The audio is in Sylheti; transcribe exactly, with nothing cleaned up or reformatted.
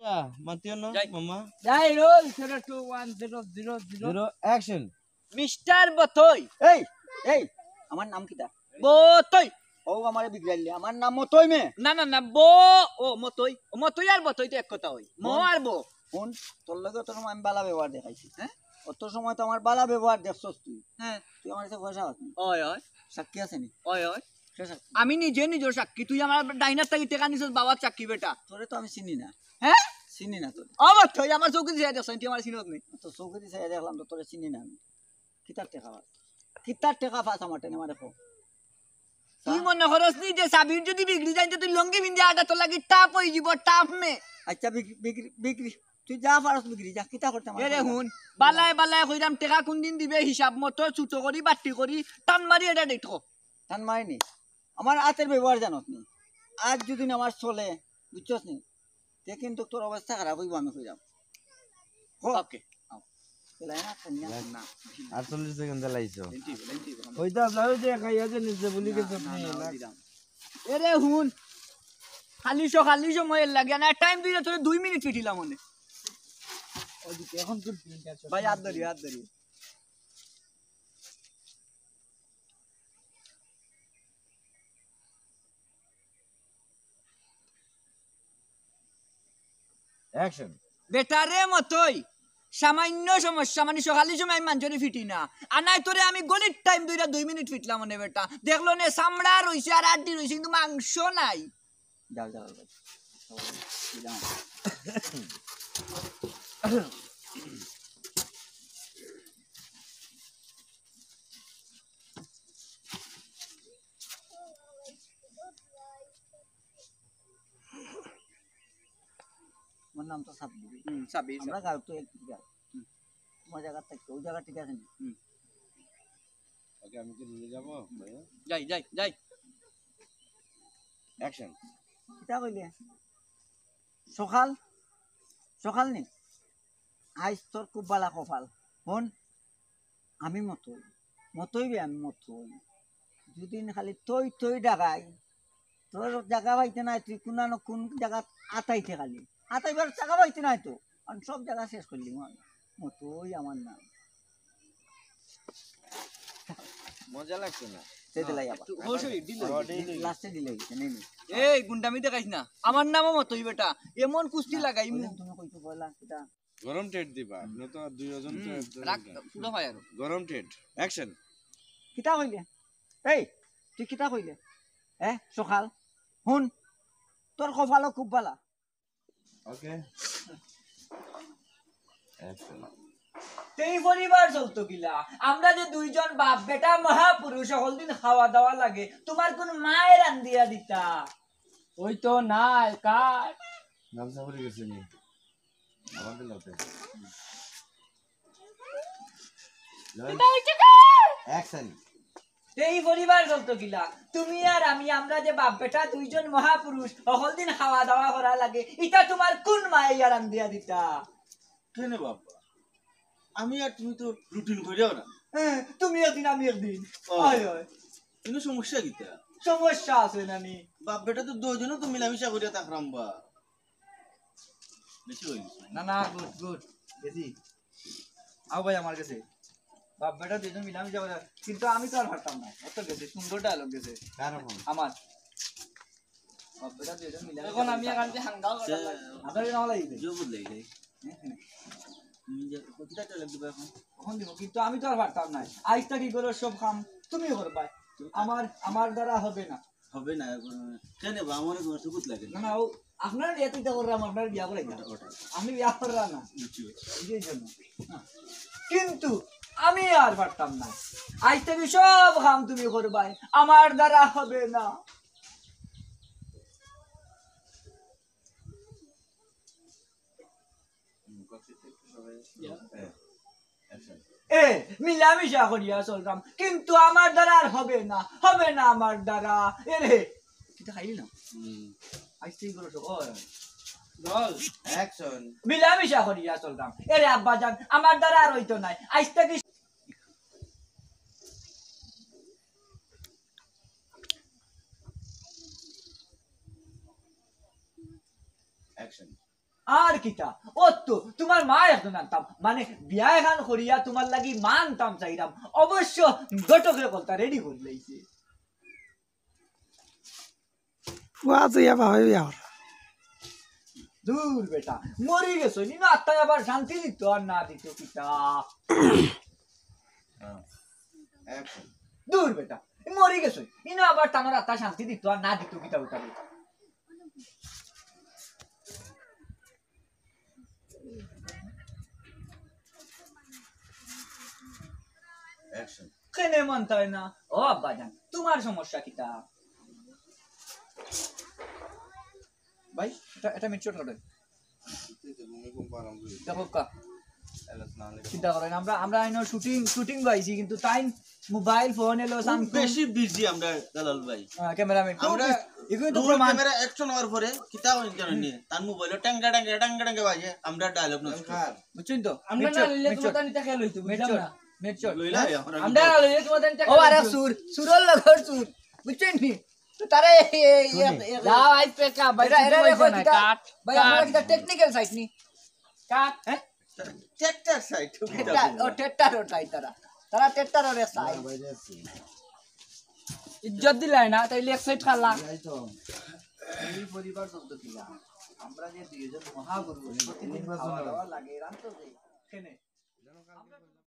মাতিও না, যাই। মামা। যাই roll zero two one zero zero zero। Zero, action। Mister বতই। এই, এই, আমার নাম কিতা? বতই। ও আমারে বিগড়াইলে, আমার নাম মতই মে। না, না, না, ব, ও মতই। ও মতই আর বতই তো এক কথা অয়। ম হুন। আর ব। হুন, তোর লগে অত সময় আমি বালা ব্যবহার দেখাইছি। হ্যাঁ? অত সময় তো আমার বালা ব্যবহার দেখছস তুই। হ্যাঁ। তুই আমার কাছে পয়সা পাস নি। অয়, অয়। সাক্ষী আছে নি? অয়, অয়। কে সাক্ষী? আমি নিজে নিজর সাক্ষী। তুই আমার ডাইনার থাকি টেকা নিছস, বাবার সাক্ষী বেটা। তোরে তো আমি চিনি না। হ্যাঁ? চিনি না তোরে। ও বতই, আমার চউখে দিয়া দেখছস, তুই আমার চিনস নি। তো চউখে দিয়া দেখলাম তো, তোরে চিনি না আমি। কিতার টেকা পাস? কিতার টেকা পাস আমার টেনে মারে কো? তুই মনে করস নি যে সাবির যদি বিগড়ি যায়, তে তুই লুঙ্গি পিন্দি আটা তোর লাগি টাপ অই যিবো, টাপ মে। আচ্ছা, বিগ-, বিগড়ি, বিগড়ি। তুই যা পারস বিগড়ি, যা, কিতা করতে আমার এরে হুন, বালায় বালায় কইরাম, টেকা কুনদিন দিবে হিসাব মতো, ছুটো করি, বাট্টি করি, টান মারি এটা ডেট কো। টান মারি নি। আমার আতের ব্যবহার জানস নি। আজ যদি না আমার চলে, বুঝছস নি? তে কিন্তু তোর অবস্থা খারাপ অইবো, আমি কইরাম। কো। ওকে। আও। চলে না, কন্যা? না। আটচল্লিশ সেকেন্ড চালাইছো। Lenti, lenti, lenti. ওই তো আপনারও যে খাইয়া যে নিচে বুলি না, গেছে না, আপনি, না, না। ওই দিলাম। এরে হুন, খালি সকালি সময় লাগে না, টাইম দিলে তোরে দুই মিনিট পিটিলাম অনে। ওইদিকে এখন তো তিনটা চশমা ভাই, হাত ধরি, হাত ধরি। Action। বেটা রে মতই, সামান্য সমস্যা, মানে সকালি সময় আমি মানষরে ফিটি না, আর নাই তোরে আমি গলির টাইম দুইটা দুই মিনিট ফিটলাম অনে বেটা। দেখলো নে, চামড়া রইছে আর আড্ডি রইছে, কিন্তু মাংস নাই। যাও, যাও, যাও। যাও। আমার নাম তো সাব্বির। হুম, সাব্বির, আমরা সাব্বির। গাঁও তো এক জায়গা। হুম। তোমার জায়গা থাকতে ওই জায়গা ঠিক আছে না? হুম। ওকে, আমি কি নিয়ে যাবো, ভাইয়া? যাই, যাই, যাই। Action। কিতা কইলে? সকাল, সকাল নি? আইজ তোর খুব বালা কপাল। হুন, আমি মতই, মতই বে আমি মতই। দুদিন খালি তৈ তৈ ডাকাই, তোর জাগা পাইতে নাই, তুই কোন না কোন জাগাত আতাইতে খালি। আতাইবার জাগা পাইতে নাই তো, কারণ সব জাগা শেষ করলি আমি। মতই আমার নাম। মজা লাগছে না? সেই দিলাই আবার। একটু হই হই, delay হই। Last এ delay হইছে, নেই, নেই। এই গুন্ডামি দেখাইস না, আমার নামও মতই বেটা, এমন কুস্তি লাগাইমু। ওই দিন তুমি কইছো পয়লা, সেটা গরম টেট দিবা, আপনি তো আর দুইজন তো হুম, একজন রাখ, না। পুরো হয় আরো। গরম টেট, action। কিতা কইলে? এই, তুই কিতা কইলে? এ, সকাল, হুন, তোর কপালও খুব বালা। Okay। Action। তেই পরিবার চলতো কিলা? আমরা যে দুইজন বাপ বেটা মহাপুরুষ, হকল দিন খাওয়া দাওয়া লাগে, তোমার কোন মায়ে রান্দিয়া দিতা? ওই তো নাই, কার? গামছা পরে গেছে নি? আমাদের লোকে। Action। এই পরিবার চলতো কিলা? তুমি আর আমি, আমরা যে বাপ বেটা দুইজন মহাপুরুষ, হকল দিন খাওয়া দাওয়া করা লাগে, ইটা তোমার কোন মায়ে ইয়া রান্দিয়া দিতা? কেনে বাবা? আমি আর তুমি তো routine করিয়াও না। হ্যাঁ, তুমি একদিন, আমি একদিন। ও। হয়, হয়। কিন্তু সমস্যা কিতা? সমস্যা আছে নানি? বাপ বেটা তো দুইজনও তো মিলামিশা করিয়া থাকরাম বা। বেশি হয়ে গেছে। না, না, good, good। গেছি। আও ভাই আমার গেছে। বাপ বেটা দুইজন মিলামিশা করিয়া, কিন্তু আমি তো আর পারতাম না। অত গেছে, সুন্দর dialogue গেছে। কার এখন? আমার। বাপ বেটা দুইজন মিলামিশা এখন আমি করিয়া এখান থেকে হাঙ্গাও করা লাগবে। আপনার নাম লাগবে। জো বদলাই দেয়। তুমি যে, কোথায় চলে দিবা এখন? কখন দিব? কিন্তু আমি তো আর পারতাম না। আইজ থাকি ঘরর সব কাম তুমি করবায়। আমার, আমার দ্বারা হবে না। হবে না, এখন কেনে বা? আমার কোনো সুকুত লাগে না। না, না, ও আপনার বিয়া তো ইতা করলাম, আপনার বিয়া করে ওটা, ওটা। আমি বিয়া করলাম না। বুঝছি, বুঝছি। এই জন্য। কিন্তু আমি আর পারতাম না। আইজ থাকি সব কাম তুমি করবায়, আমার দ্বারা হবে না। এ, মিলামিশা করিয়া চলতাম, কিন্তু আমার দ্বারা আর হবে না, হবে না আমার দ্বারা। এরে, কিতা খাইলি না? হুম। আইজ থাকি করো সব, ওই। Roll, action। মিলামিশা করিয়া চলতাম। এরে আব্বাজান, আমার দ্বারা আর হইতো নায়। আইজ থাকি Action। আর কিতা? অত তো তুমার মা একজন আনতাম, মানে বিয়া এখান করিয়া তুমার লাগি মা আনতাম চাইরাম। অবশ্য ঘটকে কলতা রেডি করি লাইছে। ফুয়া তুই এবার হইবি আমার। দূর বেটা, মরি গেছো নি না, তাই আবার শান্তি দিত আর না দিত কিতা? দূর বেটা, মরি গেছো নি না, আবার তানোর আত্মা শান্তি দিত আর না দিত কিতা উঠাবে? কেনে মানতায় না? ও আব্বা জান, তুমার সমস্যা কিতা? ভাই, এটা, এটা মিটশট কাটেন। দেখো কা। চিন্তা করেন, আমরা, আমরা এনে শুটিং, শুটিং পাইছি, কিন্তু তাই মোবাইল ফোন এলো, খুব বেশি বিজি আমরা, দালাল ভাই। ক্যামেরাম্যান, আমরা এগুলো তো রোল প্রমাণ। ক্যামেরা অ্যাকশন হওয়ার পরে কিতা হইন জানেন নি? তার মোবাইলে ট্যাঙ্গা ট্যাঙ্গা, ট্যাঙ্গা ট্যাঙ্গা বাজে, আমরা ডায়লগ নষ্ট। বুঝছেন তো? আমরা না মিটশট, লইলে মিটশট। তোমার তানি টাকা লইতো, বুঝলাম মিটশট, না। মিটশট। লইলা, হ্যাঁ? আমরা না লইলে তোমার তানি টাকা ও, আরে লইতো। সুর, সুরর লগর সুর। বুঝছেন নি? তো তারা এই, এই, এই, এই, এই, যাও, আইজ পেকা, ভাই, এরা, এরা ছুটি দেখো, হইছে না, কিতা, কাট, ভাই, আপনারা কাট। কিতা টেকনিক্যাল সাইট নি? কাট। হ্যাঁ? ট্র্যাক্টর সাইট, ট্র্যাক্টর, ও, ট্র্যাক্টর, ও, তাই তারা। তারা ট্র্যাক্টর ওরে সাইট। ইজ্জত দিলাই না, তাইলে এক সাইড খালা। এই পরিবার শব্দ কিলা? আমরা যে দুইজন মহাগুরু, প্রতিদিন খাওয়া দাওয়া লাগে, রাখতো যে। কেনে?